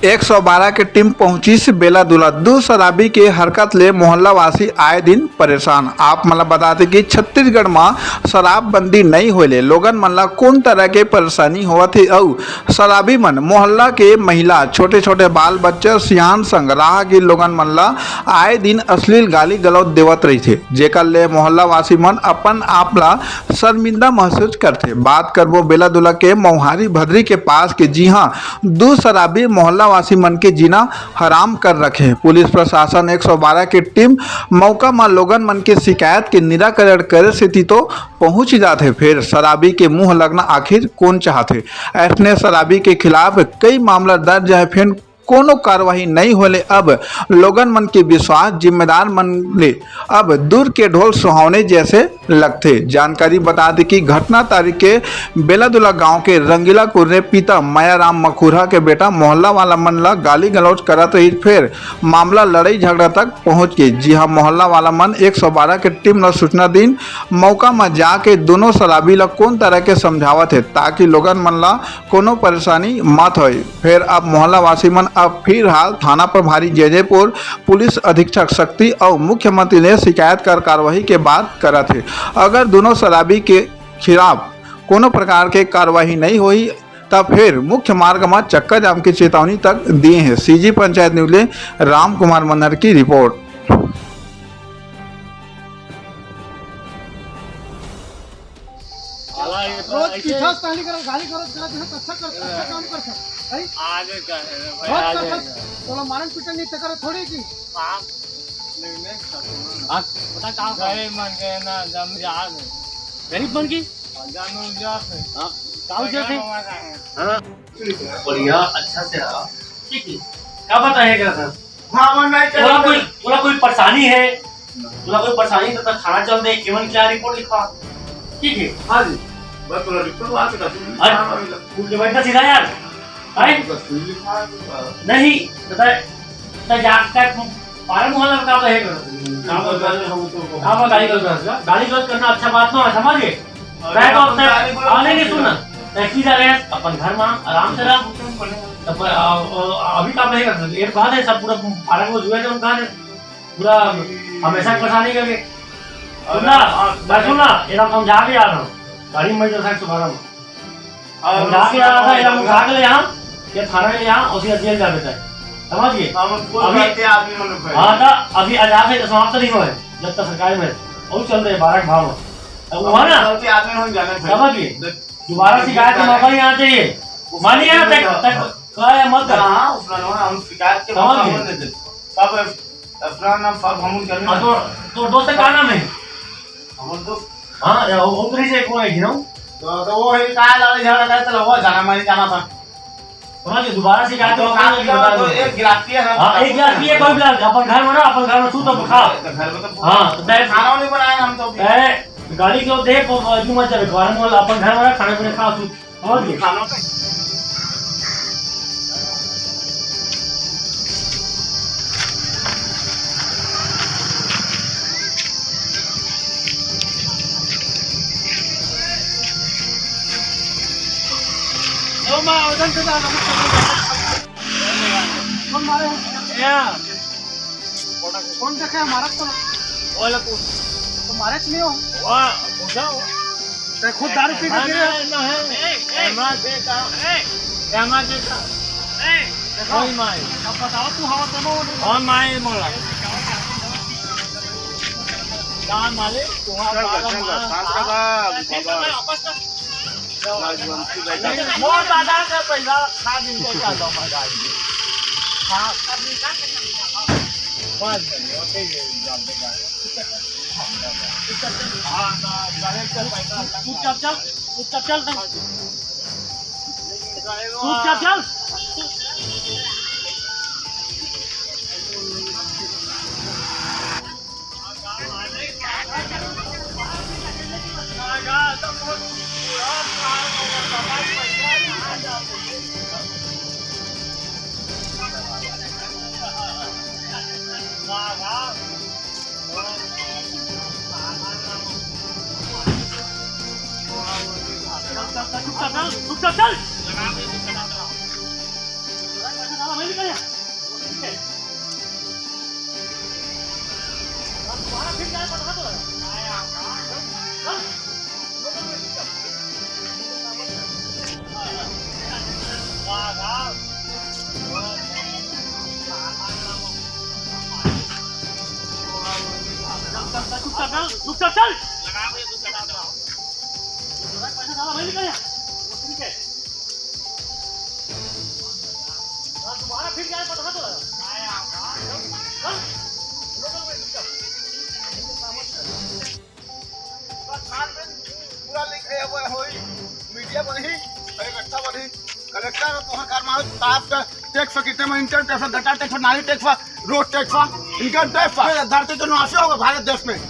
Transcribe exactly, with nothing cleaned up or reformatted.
एक सौ बारह के टीम पहुंचिस बेलादुला। दू शराबी के हरकत ले मोहल्ला वासी आए दिन परेशान। आप मन ल बता दें कि छत्तीसगढ़ म शराबबंदी नइ होए ले लोगन मन ल कोन तरह के परेशानी होवत हे अउ शराबी मन मोहल्ला के महिला, छोटे-छोटे बाल बच्चा, सियान संग राहगीर लोगन मन ल आए दिन अश्लील गाली गलौज देवत रहिथे, जेकर ले मोहल्ला वासी मन अपन आप ल शर्मिंदा महसूस करथे। बात करबो बेलादुला के मौहारी भदरी के पास के, जिहां दू शराबी मोहल्ला वासी मन के जीना हराम कर रखे। पुलिस प्रशासन एक सौ बारह के टीम मौका म लोगन मन के शिकायत के निराकरण करे सेती तो पहुंच जाथे, फेर शराबी के मुंह लगना आखिर कोन चाहथे? ऐसने शराबी के खिलाफ कई मामला दर्ज है, फेर कोनो कार्रवाई नइ होले अब लोगन मन के विश्वास जिम्मेदार मन ले अब दूर के ढोल सुहावने जैसे लगथे। जानकारी बता दे कि घटना तारीख के बेलादुला गांव के रंगीला कुर्रे पिता मायाराम मखुरा के बेटा मोहल्ला वाला मन ला गाली गलौज करत रहिस, फेर मामला लड़ाई झगड़ा तक पहुंच गे। जी हां, मोहल्ला वाला मन एक सौ बारह के टीम ला सूचना दिन मौका म जाके दोनों शराबी ला कोन तरह के समझावत हे, ताकि लोगन मन ला कोनो परेशानी मत होय। फेर अब मोहल्ला वासी मन अब फिलहाल थाना प्रभारी जैजैपुर, पुलिस अधीक्षक शक्ति अउ मुख्यमंत्री ले शिकायत कर कार्रवाई के बात करत हे। अगर दोनों शराबी के खिलाफ कोनो प्रकार के कार्रवाई नइ होही, त फेर मुख्य मार्ग म चक्का जाम के चेतावनी तक दिए हे। सीजी पंचायत न्यूज ले राम कुमार मन्हर की रिपोर्ट। रोज पीठा ताली कर, गाली गलौज कर, अच्छा कर, अच्छा काम कर। भाई, आगे का है भाई, रोज आगे का का। थोड़ा मारन पीटन नहीं तकर थोड़ी की। हाँ, पता का गरीब मन के ना, जम जा। गरीब मन की? हाँ, का उजर थे? हाँ। बढ़िया, अच्छा से रहा। ठीक है। का बताएगा सर? हाँ, मन नहीं तोला चला। कोई, तोला कोई परेशानी है? तोला कोई परेशानी तो थाना चल दे, केवन क्या रिपोर्ट लिखवा। ठीक है? हाँ जी, बस तोला रिपोर्ट ला के दस मिनट अरे, काम आवेला। उठ के बैठना सीधा यार। हैं? बस तू लिखवा दे, बस। नहीं, बता, बता जा, का पारा मोहल्ला में का बहेगा? का बता, हम तो का बता, गाली गलौज करना? गाली गलौज करना अच्छा बात ना है, समझ गए? मैं तो अपन अपने गाली बोला आने नहीं सुनना। तै की जा रहे हैं, अपन घर में आराम से रह। अपन, आ, आ, अभी काम नहीं कर सकते। एक बात है, सब पूरा पारा को जुआ जब कहा पूरा हमेशा परेशानी करके। सुनना, मैं सुनना, ये तो समझा के आ रहा हूँ। गाड़ी में जो है सुबह में। समझा के आ रहा था, ये उठा के ले यहाँ, ये थाना के यहाँ, उसी जेल जा बेटा। समझ गए? हम कोई अभी गलती आदमी मन को हाँ, था, अभी आज से समाप्त नहीं हुआ है, जब तक सरकार में और चल रहे बारह भाव। अब हुआ ना? गलती आदमी हम जाने थे। समझ गए? देख, दोबारा शिकायत का मौका नहीं आना चाहिए। मानिए ना, तक, तक, कहा या मत कर। हाँ, उसमें ना, हम शिकायत के समझ मौका गए? नहीं देते। सब अपना नाम सब हम करने हाँ, तो, तो दोस्त का नाम है? हमारे दोस्त। हाँ, या वो, वो तो नहीं से, कौन है, गिनाऊं? तो, तो वो है, कहा लड़ाई झगड़ा करे, तो वो जाना, मैं नहीं जाना था। समझ गए? दोबारा शिकायत तो मौका नहीं तो बता दो। एक गिलास पिए ना, हाँ, एक गिलास पिए, कोई गिलास, अपन घर में ना, अपन घर में सूत, अपन खा। तो घर में तो हाँ, तो तय खाना नहीं बनाया हम तो अभी। तय गाड़ी को दे, वो, वो, तू मत जावे, घर में अपन घर में ना, खाने पीने खा, सूत। समझ गए? खाना तो ओ माँ, उधर से जा, उधर से जा। कौन मारे हैं? या। कौन देखे हमारा तो? ओए, पूछ। तो मारे तो नहीं हो? वाह, पूछा हो। ते खुद दारू पी के गिरे हो? नहीं, नहीं, नहीं। ए, ए। एमा देखा। ए। एमा देखा। ए। देखो। कोई माई। अब बताओ, तू हवा तो नहीं। हाँ, माई मोला। का मालिक, तू हवा चल बा, चल बा, मार, शांत हाँ। कर बा, बाबा। वापस कर। राजवंशी भाई का। मोर दादा के पैसा खा दिन के चल दो, मैं गाड़ी। हाँ। बस, ओके, ये जान दे गाड़ी। हाँ, ना, गाड़ी के पैसा। चुपचाप चल, चुपचाप चल, चुपचाप चल। चुप कर, चल, चुप कर, चल। पैसा साला भाई निकल यहाँ। ठीक है। हाँ, दोबारा फिर जाए, पता तो लगा। हाँ? पूरा लिखे हुए होई, मीडिया बनही, इकट्ठा बनही, कलेक्टर और तोहर कार मारो, ताप का टैक्स, कितने में इंटरनेट टैक्स, गटर टैक्स, नाली tax, road tax, income tax, ये धरती तो नाशे होगा भारत देश में।